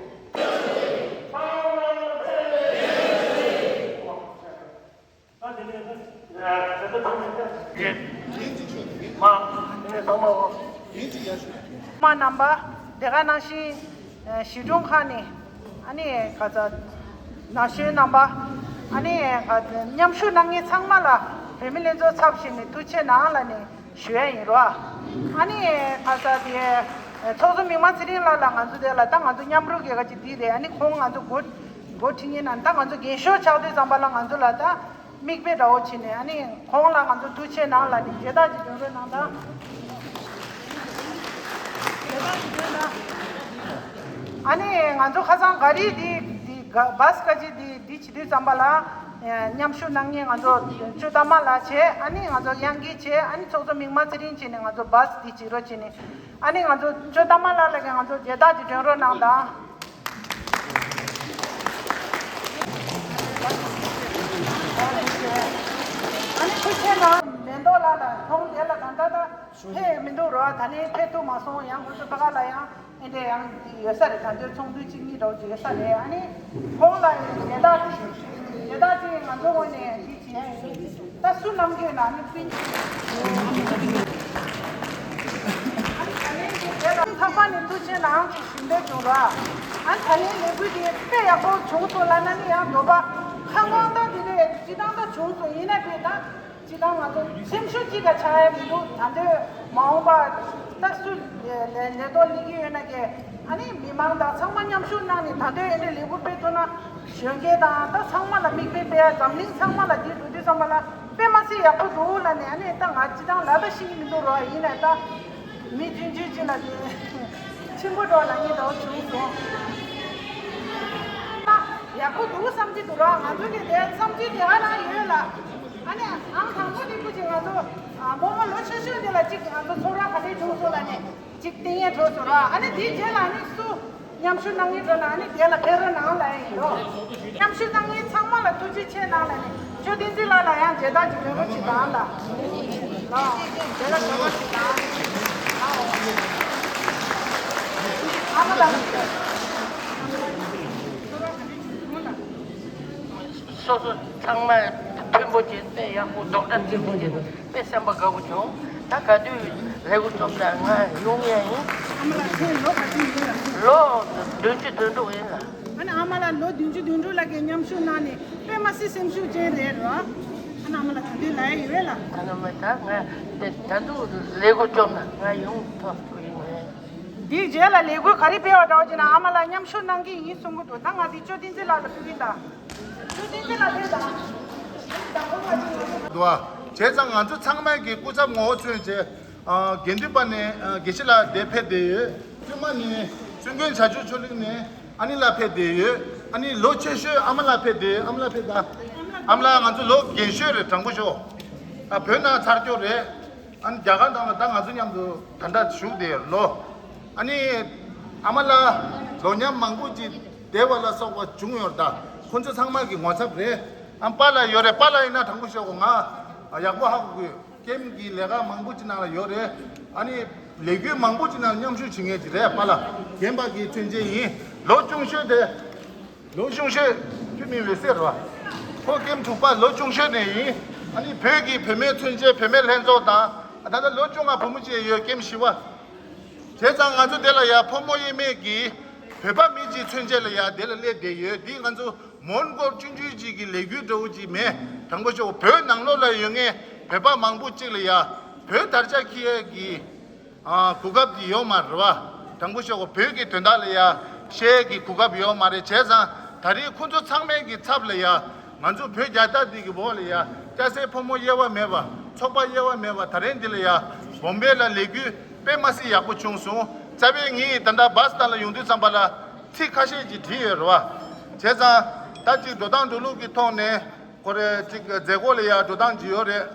མ་རྣམ་པ་དེ་ག་ནང་བཞིན་གཞིས་གྲོང་ཁག་ནས་ཨ་ནི་ག་ཚ་ན་གཞོན་རྣམ་པ་ཨ་ནི་ག་ཚ་མཉམ་ཞུགས་གནང་མཁན་ཚང་མ་ལ་བོད་མི་ལྷན་ཚོགས་ཚབ་ཞུས་ནས་ཐུགས་རྗེ་གནང་ལབ་ནས་ཞུ་ཡ་ཡིན་རོ། ཨ་ནི་ག་ཚ་དེ་ཚོགས་གཙོ་མིག་དམར་ཚེ་རིང་ལགས་ལ་ང་ཚོ་དེ་ལ་ད་ང་ཚོ་མཉམ་རུབ་ཀྱི་ག་ཅིག་འདི་རེད། ཨ་ནི་ཁོང་ང་ཚོ་འགོ་འགོ་ཁྲིད་མཁན་ན་ད་ང་ཚོ་རྒན་ཤོས་ཆགས་དུས་ཙམ་པ་ལ་ང་ཚོ་ལ་ད། མིག་དཔེ་འདྲ་བོ་བྱས་ནས་ཨ་ནི་ཁོང་ལ་ང་ཚོ་ཐུགས་རྗེ་གནང་ལབ་ནས་མཇལ་དར་ཅིག་སྒྲོན་རོགས་གནང་དང་། མཇལ་དར་ཅིག་སྒྲོན་དང་། ཨ་ནི་ང་ཚོ་ཁ་སང་ག་རི་འདི་འདི་ག་བཱས་ག་ཅིག་འདི་འདི་བྱེད་དུས་ཙམ་པ་ལ་མཉམ་ཞུགས་གནང་མཁན་ང་ཚོ་ཇོ་ཏ་མ་ལགས་བྱས། ཨ་ནི་ང་ཚོ་གཡང་སྐྱིད་བྱས། ཨ་ནི་ཚོགས་གཙོ་མིག་དམར་ཚེ་རིང་བྱས་ནས་ང་ཚོ་བཱས་འདི་བྱེད་རོགས་བྱས་ནས་ཨ་ནི་ང་ཚོ་ཇོ་ཏ་མ་ལགས་ལ་ང་ཚོ་མཇལ་དར་ཅིག་སྒྲོན་རོགས་གནང་དང་། ཨ་ནི་ཁུ་ཆེ་ནང་མེ་ཏོག་ལགས་ལ་ཁོང་དེ་ལ་ད་ལྟ་ད་ཕེབས་མི་འདུག་རོ། ད་ནི་ཕེབས་ཐུབ་མ་སོང་། ཡང་ཁོ་ཚོ་ད་ག་ལ་ཡང་ཨེ་འདྲས་ཡང་ཡོད་ས་རེད། ད་འདིར་ཚོགས་འདུ་གཅིག་གཉིས་འདྲ་བོ་ཅིག་ཡོད་ས་རེད། ཨ་ནི་ཁོང་ལ་ཡང་མེ་ཏོག་ཅིག་མེ་ཏོག་ཅིག་ང་ཚོ་ངོས་ནས་འདི་བྱེད་ཡ་ཡིན། ད་སུ་ནམ་རྒྱུན་ན་ནི་སྤུན་ཨ་ནི་ད་ལན་གྱི་དེ་ལ་ཚགས་པར་ནས་ཐུགས་རྗེ་གནང་ཞེས་ཞུ་འདོད་བྱུང་ར། ཨ་ད་ལན་ལས་འགུལ་དེ་དཔེ་ཡག་པོ་བྱུང་སོང་ལབ་ན་ནི་ཡང་འདོད་པ་ཁ་སྐོང་སྟངས་དེ་ལས་སྤྱི་བཏང་ད་བྱུང་སོང་། ཡིན་ན་དཔེ་ད་སྤྱི་བཏང་ང་ཚོ་སེམས་ཤུགས་གཅིག་ག་ཆག་ཡ་མི་འདུག་ད་འདོད་མ་འོངས་པ་ད་སུ་ལས་ལས་ཐོག་སླེབས་ཀྱི་ཡོད་ན་ཀྱེ། ཨ་ནི་མི་མང་དང་ཚང་མ་མཉམ་ཞུགས་གནང་ནས་ད་དུང་ཨེ་འདྲའི་ལས་འགུལ་སྤེལ་ཐུབ་ན་གཞོན་སྐྱེས་དང་ད་ཚང་མ་ལ་མིག་དཔེ་སྤེལ་ཡ། འཛམ་གླིང་ཚང་མ་ལ་འདི་འགྲོ་དུས་ཚང་མ་ལ་དཔེ་མ་སྲིད་ཡག་པོ་འདུག་ལབ་ནས། ཨ་ནི་ད་ང་སྤྱི་བཏང་ལབ་ད་ཤེས་ཀྱི་མི་འདུག་རོ། ཡིན་ནའི་ད་མི་ཆུང་ཆུང་ཅིག་ལ་དེ་ཆེན་པོ་འགྲོ་ལབ་ངེས་འདྲ་བོ་བྱུང་སོང་། ཡག་པོ་འདུག་བསམ་གྱི་འདུག་རོ། ང་ཚོ་གི་དེ་བསམ་ཚུལ་དེ་ག་རང་ཡོད་ལ། ཨ་ནི་ཨང་དང་པོ་དེ་ཀུ་ཅིག་ང་ཚོ་རྨོ་མོ་ལོ་ཆུང་ཆུང་དེ་ལ་ཅིག་ང་ཚོ་ཚོར་བ་ག་འདྲས་བྱུང་སོང་ལབ་ནས། ཅིག་སྟེང་ཡན་གྲོགས་སུ་ར། ཨ་ནི་དེའི་རྗེས་ལ་ནི་སུ་ མཉམ་ཞུགས་གནང་མཁན་ཚོ་ལ་ནི་དེ་ལ་ཕེབས་རོགས་གནང་ལབ་ཡིན་ནོ། མཉམ་ཞུགས་གནང་མཁན་ཚང་མ་ལ་ཐུགས་རྗེ་ཆེ་གནང་ལབ་ནས་ཆོས་བསྟན་འཛིན་ལགས་ལ་ཡང་མཇལ་དར་གྱི་འབོད་སྐུལ་ཞིག་དང་ལ། ལོ། མཇལ་དར་འབོད་སྐུལ་ཞིག་དང་། ཨ་མ་ལགས། སོ་སོ་ཚང་མ་མཐུན་པོ་བྱས་ཏེ་ཡག་པོ་རྡོག་རྩ་གཅིག་པོ་བྱས་ཏེ། དཔེ་སེམས་པ་དགའ་པོ་བྱུང་། ད་ག་དུས་ལས་འགུལ་རྩོམ་ན་ང་ཡོང་ཡ་ཡིན། ཨ་མ་ལགས་ཁྱེད་ལོ་ག་ཚོད་ཡིན་ལ། ལོ་བདུན་ཅུ་དོན་དྲུག་ཡིན་ལ། ཨ་ནི་ཨ་མ་ལགས་ལོ་བདུན་ཅུ་དོན་དྲུག་ལ་གའི་མཉམ་ཞུགས་གནང་ནས་དཔེ་མ་སྲིད་སེམས་ཤུགས་ཅན་རེད་རོ། ཨ་ནི་ཨ་མ་ལགས་ད་དུས་ལ་ཡ་ཡོད་ལ། ད་ནི་མ་ད་ང་དེ་ད་དུང་ལས་འགུལ་རྩོམ་ན་ང་ཡོང་ཐུབ་ཐུབ་ཡིན་ངས། འདིའི་རྗེས་ལ་ལས་འགུལ་ག་རེ་སྤེལ་བ་འདྲ་བ་བྱས་ན་ཨ་མ་ལགས་མཉམ་ཞུགས་གནང་གི་ཡིན་གསུང་གི་འདུག་ད་ང་འདི་ཆོས་བསྟན་འཛིན་ལགས་ལ་ཕུལ་གི་ཡིན་ད། ཆོས་བསྟན་འཛིན་ལགས་ཕེབས་དང་། འདུག་བ། བྱས་ཙང་ང་ཚོ་ཚང་མས་ཀྱི་སྐུ་ཚབ་ངོ་བོ་མཚོན་བྱས། ཨ། དགེ་འདུན་པ་ནས་ཨ་དགེ་བཤེས་ལགས་འདིར་ཕེབས་བསྡད་ཡོད། བཙུན་མ་ནས་བཙུན་མགོན་བྱ་ཆུ་ཆོས་གླིང་ནས་ཨ་ནེ་ལགས་ཕེབས་བསྡད་ཡོད། ཨ་ནེ་ལོ་ཆེ་ཤོས་ཨ་མ་ལགས་ཕེབས་བསྡད་ཡོད། ཨ་མ་ལགས་ཕེབས་དང་། ཨ་མ་ལགས་ང་ཚོ་ལོ་རྒན་ཤོས་རེད། དྲང་པོ་ཤོད། ཨ། བོད་ནང་ཚར་སྐྱོར་རེད། ཨ་ནི་རྒྱ་གར་ནང་ལ་ད་ང་ཚོ་མཉམ་དུ་ད་ལྟ་བཞུགས་བསྡད་ཡོད་ལོ། ཨ་ནི་ཨ་མ་ལགས་ལོ་མཉམ་མང་པོ་ཅིག་བསྡད་པ་ལ་སོགས་པ་བྱུང་ཡོད་ད། ཁོང་ཚོ་ཚང་མ་གི་ངོ་ཚབ་རེད། ཨ་པཱ་ལགས་ཡོད་རེད། པཱ་ལགས་ཡིན་ན་དྲང་པོ་བཤད་གོ་ང་ཡག་པོ་ཧ་གོ་གི་ཡོད། ཀེམ་གི་ལས་ཀ་མང་པོ་ཅིག་ནང་ལ་ཡོད་རེད། ཨ་ནི་ལས་འགུལ་མང་པོ་ཅིག་ནང་མཉམ་ཞུགས་བྱེད་མཁན་ཅིག་རེད། པཱ་ལགས་རྒན་པ་གི་མཚོན་བྱེད་ཡིན། ལོ་ཆུང་ཤོས་དེ། ལོ་ཆུང་ཤོས་ཁྱོད་མིང་འོད་ཟེར་རེད་བ། ཁོ་ཀེམ་དྲུག་པ་ལོ་ཆུང་ཤོས་ནས་ཡིན། ཨ་ནི་བོད་ཀྱི་བུད་མེད་མཚོན་བྱེད་བུད་མེད་ལྷན་ཚོགས་དང་། ད་ལྟ་ལོ་བཅོ་ལྔ་བུ་མོ་ཅིག་ཡོད། ཀེམ་བཞི་པ། བྱས་ཙང་ང་ཚོ་དེ་ལ་ཡ་ཕོ་མོ་དབྱེར་མེད་ཀྱི་བོད་པ་མི་གཅིག་མཚོན་བྱེད་ལ་ཡ་དེ་ལ་སླེབས་བསྡད་ཡོད། འདི་ང་ཚོ་མོན་གྷོ་ཆུང་ཆུང་ཅིག་གི་ལས་འགུལ་འདྲ་བོ་ཅིག་མེད། དྲང་པོ་ཤོད། བོད་ནང་ལོགས་ལ་ཡོད་མཁན་བོད་པ་མང་པོ་ཅིག་ལ་ཡ་བོད་དར་ཆ་འཁྱེར་ཡས་ཀྱི། ཨ། གོ་སྐབས་དེ་ཡོད་མ་རེད་བ། དྲང་པོ་ཤོད་གོ། བོད་ཀྱི་དོན་དག་ལ་ཡ་བཤད་ཀྱི་གོ་སྐབས་ཡོད་མ་རེད། བྱས་ཙང་ད་རེས་ཁོང་ཚོ་ཚང་མའི་གི་ཚབ་ལ་ཡ་ང་ཚོ་བོད་རྒྱལ་དར་འདི་གི་འོག་ལ་ཡ་སྐྱ་སེར་ཕོ་མོ་དབྱེ་བ་མེད་པ། ཚོགས་པ་དབྱེ་བ་མེད་པ། ད་རེས་འདི་ལ་ཡ་བོམ་བེ་ལ་ལས་འགུལ་དཔེ་མ་སྲིད་ཡག་པོ་བྱུང་སོང་། རྩ་བའི་ངས་ད་ལྟ་བ་སི་སི་སྟན་ལ་ཡོང་དུས་ཙམ་པ་ལ་ཚིག་ཁ་ཤས་ཅིག་བྲིས་ཡོད་རེད་བ། བྱས་ཙང་ད་ཅིག་འགྲོ་སྟངས་འགྲོ་ལུགས་ཀྱི་ཐོག་ནས། ཁོ་རེ་གཅིག་མཛད་སྒོ་ལ་ཡ་འགྲོ་སྟངས་ཅིག་ཡོད་རེད།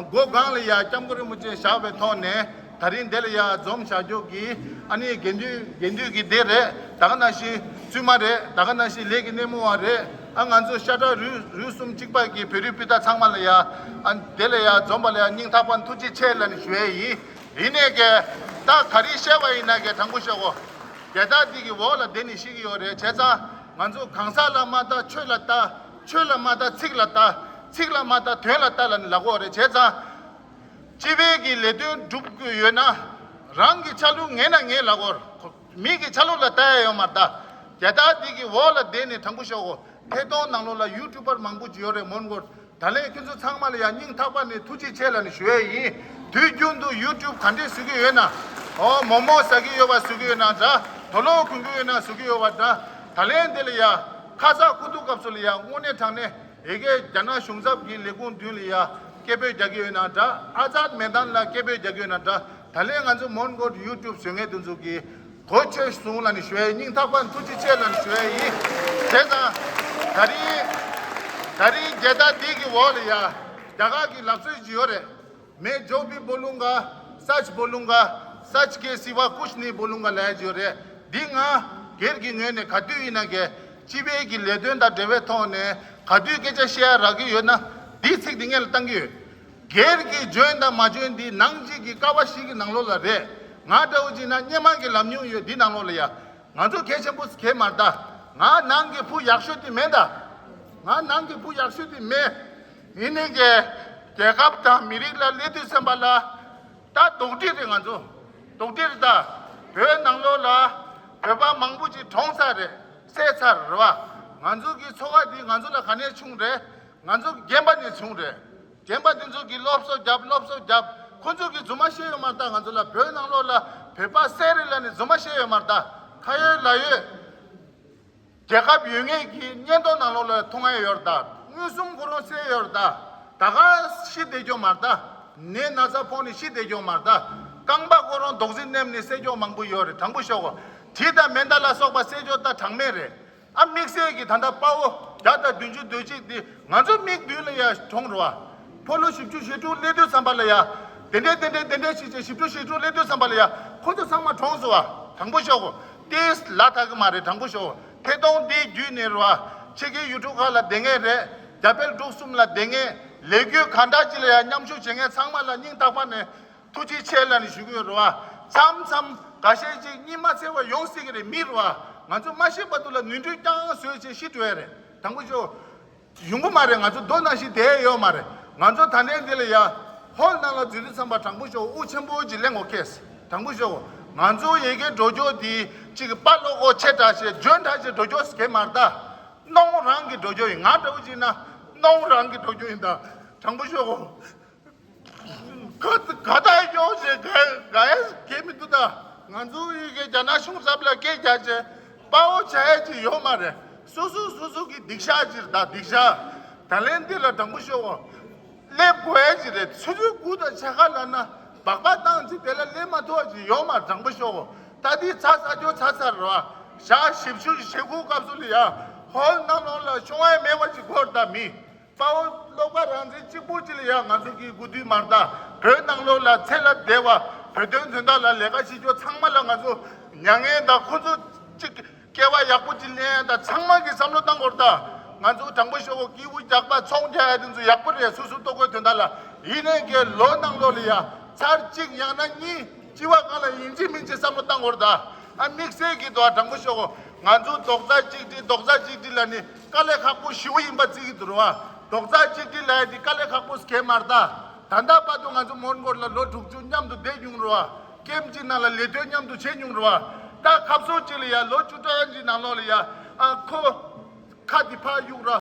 སྒོ་སྒང་ལ་ཡ་སྐྱབས་མགོན་རིན་པོ་ཆེ་བཞག་པའི་ཐོག་ནས་ད་རིང་འདི་ལ་ཡ་འཛོམས་བཞག་རྒྱུ་གི་ཨ་ནི་དགེ་འདུན་དགེ་འདུན་གྱི་སྡེ་རེད། ད་ག་ནང་བཞིན་བཙུན་མ་རེད། ད་ག་ནང་བཞིན་ལས་ཀྱི་སྣེ་མོ་བ་རེད། ཨ་ང་ཚོ་ཤ་ཁྲག་རུས་རུས་གསུམ་གཅིག་པ་གི་བོད་རིགས་སྤུན་ཟླ་ཚང་མ་ལ་ཡ་ཨ་འདི་ལ་ཡ་འཛོམས་པ་ལ་ཡ་སྙིང་ཐག་པ་ཐུགས་རྗེ་ཆེ་ལབ་ནས་ཞུ་ཡས་ཡིན། ཡིན་ནས་ཀྱི་ད་ག་རེ་བཤད་པ་ཡིན་ན་ཀྱི་དྲང་པོ་བཤད་གོ། རྒྱལ་དར་འདི་གི་འོག་ལ་བསྡད་ནས་ཤེས་ཀྱི་ཡོད་རེད། བྱས་ཙང་ང་ཚོ་གང་ཟག་ལ་མ་ལྟ་ཆོས་ལ་ལྟ། ཆོས་ལ་མ་ལྟ་ཚིག་ལ་ལྟ། ཚིག་ལ་མ་ལྟ་དོན་ལ་ལྟ་ལབ་ནས་ལབ་ཀྱི་ཡོད་རེད། བྱས་ཙང་སྤྱི་པའི་གི་ལས་དོན་སྒྲུབ་དགོས་ཡོད་ན་རང་གི་ཆ་ལུགས་ངན་ན་ངན་ལབ་ཀྱི་ཡོད་རེད། མི་གི་ཆ་ལུགས་ལ་ལྟ་ཡ་ཡོད་མ་རེད་ད། རྒྱལ་དར་འདི་གི་འོག་ལ་བསྡད་ནས་དྲང་པོ་བཤད་གོ། ཐད་གཏོང་ནང་ལོགས་ལ་ཡུ་ཊུབ་པར་མང་པོ་ཅིག་ཡོད་རེད། མོན་གྷོར། ད་ལན་ཁྱོད་ཚོ་ཚང་མ་ལ་ཡང་སྙིང་ཐག་པ་ནས་ཐུགས་རྗེ་ཆེ་ལབ་ནས་ཞུ་ཡས་ཡིན། དུས་རྒྱུན་དུ་ཡུ་ཊུབ་ག་འདྲས་བཟོ་གི་ཡོད་ན། ཨོ་མོག་མོག་ཟ་གི་ཡོད་པ་བཟོ་གི་ཡོད་ན་འདྲ། དུག་ལོག་གོན་གི་ཡོད་ན་བཟོ་གི་ཡོད་པ་འདྲ། ད་ལན་འདི་ལ་ཡ་ཁ་ཚ་ཁུ་ཐུག་སྐབས་སུ་ལ་ཡ་དངོས་གནས་དྲང་གནས་ཡ་གི་རྒྱ་ནག་གཞུང་ཚབ་ཀྱི་ལས་ཁུངས་མདུན་ལ་ཡ་སྐད་འབོད་རྒྱག་གི་ཡོད་ན་འདྲ། ཨ་ཛཱད་མེ་དཱན་ལ་སྐད་འབོད་རྒྱག་གི་ཡོད་ན་འདྲ། ད་ལན་ང་ཚོ་མོན་གྷོར་ཡུ་ཊུབ་བཟོ་མཁན་དེ་ཚོ་གི་གོ་ཆོད་སོང་ལབ་ནས་ཞུ་ཡས་སྙིང་ཐག་པ་ནས་ཐུགས་རྗེ་ཆེ་ལབ་ནས་ཞུ་ཡས་ཡིན། བྱས་ཙང་ད་རིང་ད་རིང་རྒྱལ་དར་འདི་གི་འོག་ལ་ཡ་རྒྱ་གར་གྱི་ལབ་སྲོལ་ཅིག་ཡོད་རེད། मैं जो भी बोलूँगा सच बोलूँगा सच के सिवा कुछ नहीं बोलूँगा ལབ་ཡ་ཅིག་ཡོད་རེད། འདི་ང་སྒེར་གྱི་ངོས་ནས་ག་དུས་ཡིན་ན་གས་སྤྱི་པའི་གི་ལས་དོན་དང་འབྲེལ་བའི་ཐོག་ནས་ག་དུས་སྐད་ཆ་བཤད་ཡ་རག་གི་ཡོད་ན་འདི་ཚིག་འདི་སྔོན་ལ་བཏང་གི་ཡོད། སྒེར་གྱི་འཇོན་དང་མ་འཇོན་འདི་ནང་གཅིག་གི་ཀ་བ་བཞི་གི་ནང་ལོགས་ལ་རེད། ང་འདྲ་བོ་ཅིག་ན་སྔོན་མ་གི་ལབ་མྱོང་ཡོད། འདི་ནང་ལོགས་ལ་ཡ་ང་ཚོ་གལ་ཆེན་པོ་གལ་མ་རེད་ད། ང་ནང་གི་བུ་ཡག་ཤོས་དེ་མེད་ད། ང་ནང་གི་བུ་ཡག་ཤོས་དེ་མེད། ཡིན་ནའི་གི་རྒྱལ་ཁབ་དང་མི་རིགས་ལ་སླེབས་དུས་ཙམ་པ་ལ་ད་རྡོག་ཁྲེས་རེད། ང་ཚོ་རྡོག་ཁྲེས་རེད་ད། བོད་ནང་ལོགས་ལ་བོད་པ་མང་པོ་ཅིག་གྲོངས་ཚར་རེད། བསད་ཚར་རེད་བ། ང་ཚོ་གི་ཚོར་བ་འདི་ང་ཚོ་ལ་ག་ནས་བྱུང་རེད། ང་ཚོ་རྒན་པ་ནས་བྱུང་རེད། རྒན་པ་འདི་ཚོ་གིས་སློབ་གསོ་བརྒྱབ། སློབ་གསོ་བརྒྱབ། ཁོ་ཚོ་གིས་རྫུན་མ་བཤད་ཡོད་མ་རེད་ད། ང་ཚོ་ལ་བོད་ནང་ལོགས་ལ་བོད་པ་བསད་རེད་ལབ་ནས་རྫུན་མ་བཤད་ཡོད་མ་རེད་ད། ཁ་ཡོད་ལག་ཡོད། རྒྱལ་ཁབ་ཡོད་མཁན་གྱི་སྙན་ཐོ་ནང་ལོགས་ལ་མཐོང་ཡ་ཡོད་རེད་ད། མངོན་སུམ་ཁོ་རང་བསད་ཡོད་རེད་ད། ད་ག་ཤི་བསྡད་ཀྱོག་མ་རེད་ད། ནད་ན་ཚ་ཕོག་ནས་ཤི་བསྡད་ཀྱོག་མ་རེད་ད། རྐང་པ་ཁོ་རང་རྡོག་རྫིས་མནན་ནས་བསད་ཀྱོག་མང་པོ་ཡོད་རེད། དྲང་པོ་ཤོད་གོ། གྲི་དང་མེ་མདའ་ལ་སོགས་པ་བསད་ཀྱོག་ད་གྲངས་མེད་རེད། ཨ་དམིགས་བསལ་གྱི་ད་ལྟ་དཔའ་བོ་བརྒྱ་དང་བདུན་ཅུ་དོན་གཅིག་འདི་ང་ཚོ་མིག་མདུན་ལ་ཡ་གྲོངས་རེད་བ། ཕོ་ལོ་བཞི་བཅུ་ཞེ་དྲུག་སླེབས་དུས་ཙམ་པ་ལ་ཡ། དེ་འདྲས་དེ་འདྲས་དེ་འདྲས་ཞིག་བྱས་བཞི་བཅུ་ཞེ་དྲུག་སླེབས་དུས་ཙམ་པ་ལ་ཡ། ཁོ་ཚོ་ཚང་མ་གྲོངས་སོང་བ། དྲང་པོ་ཤོད་གོ། ཏིས་ལ་ཐག་གི་མ་རེད། དྲང་པོ་ཤོག་ཐད་གཏོང་འདི་བརྒྱུད་ནས་རོ་ཨ། ཕྱི་རྒྱལ་ཡུལ་གྲུ་ཁག་ལ་བསྡད་མཁན་རེད། རྒྱ་བལ་འབྲུག་གསུམ་ལ་བསྡད་མཁན། ལས་འགུལ་གང་འདྲ་ཅིག་ལ་ཡང་མཉམ་ཞུགས་བྱེད་མཁན་ཚང་མ་ལ་སྙིང་ཐག་པ་ནས་ཐུགས་རྗེ་ཆེ་ལབ་ནས་ཞུ་གི་ཡོད་རོ་ཨ། མཚམས་མཚམས་འགའ་ཤས་ཅིག་གཉིད་མ་སད་པ་ཡོང་སྲིད་ཀྱི་རེད། མི་རོ་ཨ། ང་ཚོ་མ་ཤི་བར་དུ་ལ་ནུས་མཐུ་རྐྱང་བཟོས་བྱས་ཤི་འགྲོ་ཡ་རེད། དྲང་པོ་ཤོག་ཡོང་གི་མ་རེད། ང་ཚོ་རྡོ་ནང་བཞིན་བསྡད་ཡོད་མ་རེད། ང་ཚོ་ད་ལན་འདི་ལ་ཡ་ཧོལ་ནང་ལ་འཛུལ་དུས་ཙམ་པ་དྲང་པོ་ཤོག་དབུགས་ཆེན་པོ་ཅིག་ལེན་དགོས་ཁེལ། དྲང་པོ་ཤོག་ང་ཚོ་ཡ་གིའི་འགྲོ་ཕྱོགས་འདི་ཅིག་པ་ལོ་གོ་ཆེ་དྲགས་ཤིག་འཇོན་དྲགས་ཤིག་འགྲོ་ཕྱོགས་སུ་གས་མ་རེད་ད། གནོང་རང་གི་འགྲོ་ཕྱོགས་ཡིན། ང་འདྲ་བོ་ཅིག་ན་གནོང་རང་གི་འགྲོ་ཕྱོགས་ཡིན་ད། དྲང་པོ་ཤོག་ག་ག་ད་ཡོང་ཞེས་ག་ག་ཡ་གས་མི་འདུག་ད། ང་ཚོ་ཡ་གིའི་རྒྱ་ནག་གཞུང་ཚབ་ལ་སྐད་རྒྱག་བྱས་དཔའ་བོ་བྱ་ཡ་ཅིག་ཡོད་མ་རེད། སོ་སོ་སོ་སོ་གི་སྡིག་བཤགས་ཅིག་རེད་ད། སྡིག་བཤགས། ད་ལན་འདི་ལ་དྲང་པོ་ཤོག་གོ་སླེབས་དགོས་ཡ་ཅིག་རེད། ཆུ་ཚོད་དགུ་དང་ཕྱེད་ཀ་ལ་ན་སྦག་སྦག་བཏང་ཅིག་དེ་ལ་སླེབས་མ་ཐུབ་པ་ཅིག་ཡོད་མ་རེད། དྲང་པོ་ཤོག་གོ་ད་འདི་ཚ་ཚ་སྐྱོ་ཚ་ཚ་རེད་བ། ཞག་བཞི་བཅུ་ཞེ་དགུ་སྐབས་སུ་ལ་ཡ་ཧོལ་ནང་ལོགས་ལ་ཤོང་ཡ་མེད་པ་ཅིག་གོ་རེད་ད། མི་དཔའ་བོ་བློ་དགའ་རང་བཙན་གཅིག་པུ་ཅིག་ལ་ཡ་ང་ཚོ་གི་དགུ་དུས་མ་རེད་ད། བོད་ནང་ལོགས་ལ་ཚེ་ལ་བདེ་བ། བོད་དོན་དོན་དག་ལ་ལས་ཀ་བྱེད་རྒྱུ་ཚང་མ་ལ་ང་ཚོ་མྱ་ངན་དང་ཁོ་ཚོ་གཅིག་སྐལ་བ་ཡག་པོ་ཅིག་ལེན་ཡ་ད། ཚང་མ་གི་བསམ་བློ་བཏང་དགོས་རེད་ད། ང་ཚོ་དྲང་པོ་ཤོག་གོ་སྐྱིད་པོ་རྒྱག་པ་ཚོང་རྒྱག་ཡ་དེ་ཚོ་ཡག་པོ་རེད། སོ་སོ་ལྟོ་གོས་དོན་དག་ལ། ཡིན་ནའི་གི་ལོ་ནང་ལོགས་ལ་ཡ་ཚར་གཅིག་ཡང་ན་གཉིས་སྤྱི་བ་སྒང་ལ་ཡིན་གཅིག་མིན་གཅིག་བསམ་བློ་བཏང་དགོས་རེད་ད། ཨ་དམིགས་བསལ་གྱི་དོ་དྲང་པོ་ཤོག་གོ་ང་ཚོ་རྡོག་རྩ་གཅིག་སྒྲིལ་རྡོག་རྩ་གཅིག་སྒྲིལ་ལ་ནི་དཀའ་ལས་ཁག་པོ་ཞེ་པོ་ཡིན་པ་བརྩི་གི་འདུག་རེད་བ། རྡོག་རྩ་གཅིག་སྒྲིལ་ལ་ཡ་དེ་དཀའ་ལས་ཁག་པོ་སྐྱེལ་མ་རེད་ད། ད་ལྟ་བར་དུ་ང་ཚོ་མོན་གྷོ་ལ་ལོ་དྲུག་ཅུ་མཉམ་དུ་བསྡད་མྱོང་རེད་བ། ཀེམ་གཅིག་ནང་ལ་ལས་དོན་མཉམ་དུ་བྱས་མྱོང་རེད་བ། ད་ཁ་སང་གཅིག་ལ་ཡ་ལོ་བཅུ་ཕྲག་གཅིག་ནང་ལོགས་ལ་ཡ་ཨ་ཁོ་ཁ་དེ་ཕར་གཡུག་ར།